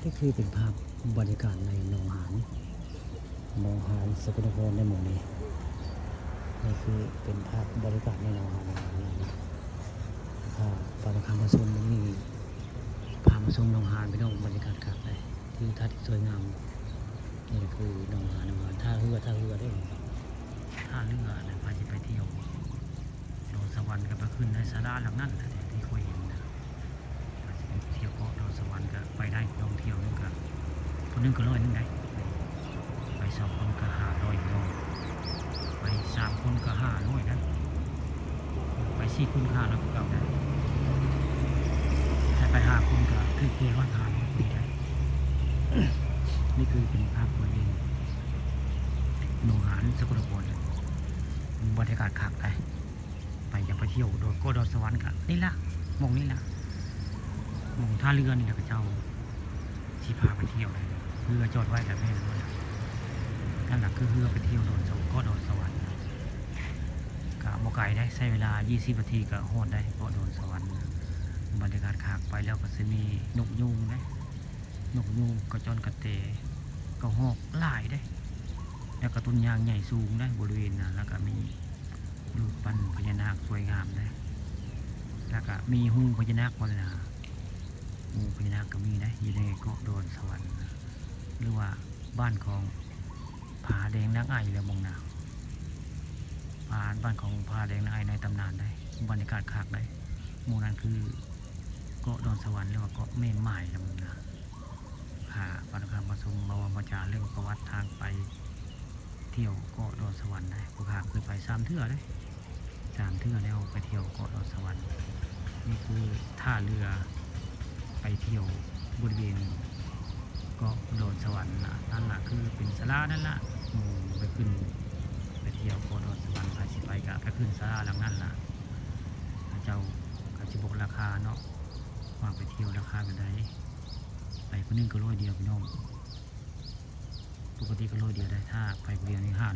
ນີ້ຄືເປັນພາບບັນຍາກາດໃນໜອງຫານ ໜອງຫານສະກົນນະຄອນໃນໝ່ອງນີ້. ນີ້ຄືເປັນພາບບັນຍາກາດໃນໜອງຫານ ອ່າ ປານຄຳມາຊົມມື້ນີ້ ພາມາຊົມໜອງຫານ ພີ່ນ້ອງ. ບັນຍາກາດຄັກເດ້ ທິວທັດທີ່ສວຍງາມ. ນີ້ຄືໜອງຫານ ໜອງຫານ ທ່າເຮືອ ທ່າເຮືອເດ້ ທ່າເຮືອນະ. ໃຜຊິໄປທ່ຽວດອນສະຫວັນກໍໄປຂຶ້ນໃນສາລາຫຼັງນັ້ນແຫຼະ ທີ່ຂ້ອຍເຫັນນະ. ຖ້າຊິໄປທ່ຽວເກາະດອນສະຫວັນກໍໄປໄດ້ ລອງທ່ຽວໜຶ່ງກໍ ຄົນໜຶ່ງກໍຮ້ອຍໜຶ່ງໄດ໋ ໄປສອງຄົນກໍຫ້າຮ້ອຍ ພີ່ນ້ອງ ໄປສາມຄົນກໍຫ້າຮ້ອຍນະ ໄປສີ່ຄົນກໍຫ້າຮ້ອຍຄືເກົ່ານະ ຖ້າໄປຫ້າຄົນກໍຖືກເກີນຮ້ອຍ ຫ້າຮ້ອຍພໍດີໄດ໋. ນີ້ຄືເປັນພາບບໍລິເວນໜອງຫານສະກົນນະຄອນ ບັນຍາກາດຄັກໄດ໋. ໃຜຢາກໄປທ່ຽວດອນ ເກາະດອນສະຫວັນກະນີ້ລະ ໝ່ອງນີ້ລະ ໝ່ອງທ່າເຮືອນີ້ລະ ເຂົາເຈົ້າຊິພາໄປທ່ຽວໄດ້. ເຮືອຈອດໄວ້ກະແມ່ນນັ້ນລະ ຄືເຮືອໄປທ່ຽວດອນສະຫວັນ ເກາະດອນສະຫວັນ ກະບໍ່ໄກໄດ໋ ໃຊ້ເວລາຊາວນາທີກະຮອດໄດ້ເກາະດອນສະຫວັນ. ບັນຍາກາດຄັກ ໄປແລ້ວກະຊິມີນົກຍູງເດ້ ນົກຍູງ ກະຈ້ອນ ກະແຕ ກະຮອກ ຫຼາຍເດ້ ແລ້ວກະຕົ້ນຍາງໃຫຍ່ສູງເດ້ບໍລິເວນນັ້ນ ແລ້ວກະມີ ຮູບປັ້ນພະຍານາກສວຍງາມເດ້ ແລ້ວກະມີຮູພະຍານາກບໍ່ລະນະ ຮູພະຍານາກກໍມີເດ້ ຢູ່ໃນເກາະດອນສະຫວັນ ຫຼືວ່າບ້ານຂອງຜາແດງນາງໄອແຫຼະໝ່ອງນະ ບ້ານ ບ້ານຂອງຜາແດງນາງໄອໃນຕຳນານເດ້. ບັນຍາກາດຄັກເດ້ ໝ່ອງນັ້ນຄືເກາະດອນສະຫວັນ ຫຼືວ່າເກາະແມ່ໝາຍແຫຼະໝ່ອງນະ. ພາປານຄຳມາຊົມ ມາເວົ້າມາຈາເລື່ອງປະຫວັດທາງໄປທ່ຽວເກາະດອນສະຫວັນໄດ໋. ຜູ້ຂ້າເຄີຍໄປສາມເທື່ອເດ້ ສາມເທື່ອແລ້ວໄປທ່ຽວເກາະດອນສະຫວັນ. ນີ້ຄືທ່າເຮືອໄປທ່ຽວບໍລິເວນເກາະດອນສະຫວັນນະ ນັ້ນລະ ຄືເປັນສາລານັ້ນລະ ໝ່ອງໄປຂຶ້ນ ໄປທ່ຽວເກາະດອນສະຫວັນ. ໃຜຊິໄປກະໄປຂຶ້ນສາລາຫຼັງນັ້ນລະ ເຂົາເຈົ້າກະຊິບອກລາຄາເນາະ ວ່າໄປທ່ຽວລາຄາແບບໃດ. ໄປຜູ້ໜຶ່ງກໍຮ້ອຍດຽວພີ່ນ້ອງ ປົກກະຕິກໍຮ້ອຍດຽວໄດ໋ ຖ້າໄປຜູ້ດຽວນີ້ຫ້າ